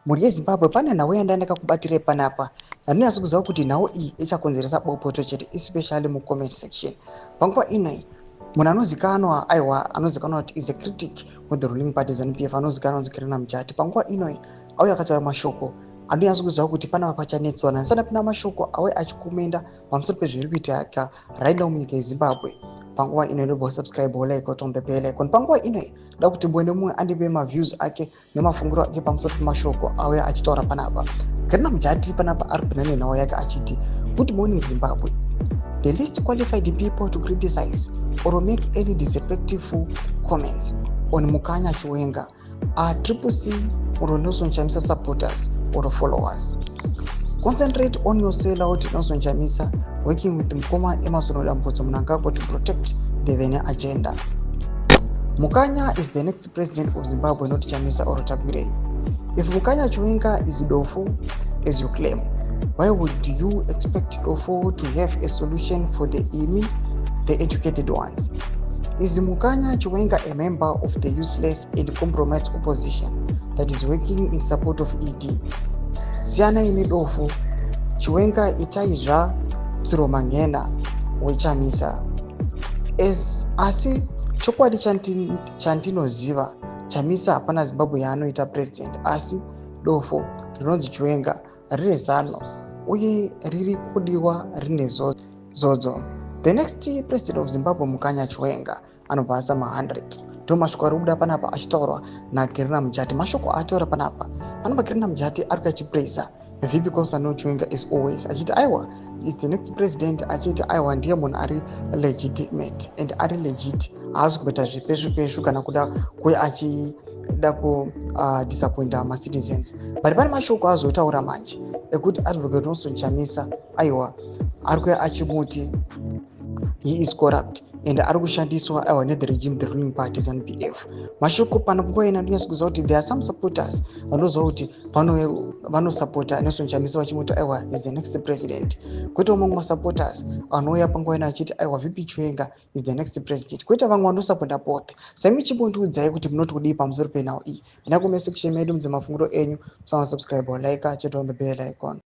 Mhuri yeZimbabwe, pane nhau yanda ndakakubatirai panapa yandinonyatso kuziva kuti nhau iyi ichakonzeresa bopoto chete, especially mucomment section. Panguva inoi munhu anozikanwa, aiwa, anozikanwa kuti is a critic with the ruling party ZANU PF, anozikanwa kunzi Kerina Mujati, panguva inoi auya akataura mashoko andinonyatso kuziva kuti panapa pachanetswana. Ndisati ndapinda mashoko auya achikomenda pamusoro pezviri kuitika right now munyika yeZimbabwe, panguva ino ndobva subscribe, like, on the bell icon. Panguva inoi da kuti mbone mumwe andipe maviews ake nemafungiro ake pamusoro pemashoko auya achitaura panapa. Kerina Mujati panapa ari kupinda nenhau yake achiti, "Good morning, Zimbabwe. The least qualified people to criticize or make any disrespectful comments on Mukanya Chiwenga are Triple C or Nelson Chamisa supporters or followers. Concentrate on your sellout Nelson Chamisa working with Mukoma Emerson Dambudzo Mnangagwa to protect the Vene agenda. Mukanya is the next president of Zimbabwe, not Chamisa or Tagwirei. If Mukanya Chiwenga is dofo as you claim, why would you expect dofo to have a solution for the imi, the educated ones? Is Mukanya Chiwenga a member of the useless and compromised opposition that is working in support of ED? Siyanai nedofo Chiwenga, itai zva Tsiromangena weChamisa. As asi chokwadi chandinoziva, Chamisa hapana Zimbabwe yaanoita president, asi dofo rinonzi Chiwenga rine zano uye riri kudiwa rine zodzo. The next president of Zimbabwe, Mukanya Chiwenga." Anobva asa ma100. Ndo mashoko ari kubuda panapa achitaurwa naKerina Mujati. Mashoko aataura panapa, panapa Kerina Mujati ari kuachipraisa VP Constantino Chiwenga as always, achiti aiwa, is the next president, achiti aiwa, ndiye munhu ari legitimate and ari legit, haasi kumboita zvipesvu pesvu kana kuda kuya achida kudisappointa macitizens. But pane mashoko azotaura manje ekuti Advocate Nelson Chamisa, aiwa, ari kuya achimuti he is corrupt and ari kushandiswa, aiwa, nethe regime, the ruling party ZANU PF. Mashoko pano nguva ina ndinyaso kuziva kuti there are some supporters vanoziva kuti vanosapota Nelson Chamisa vachimuti aiwa, is the next president, kwete mamwe masupporters anouya panguva ino achiti aiwa, VP Chiwenga is the next president, kwete vamwe vanosapota both. Sami chimbondiudzai kuti munoti kudii pamusoro penhau iyi. Ina comment section medu mudze mafungiro enyu. Musana subscribe, like, chete on the bell icon.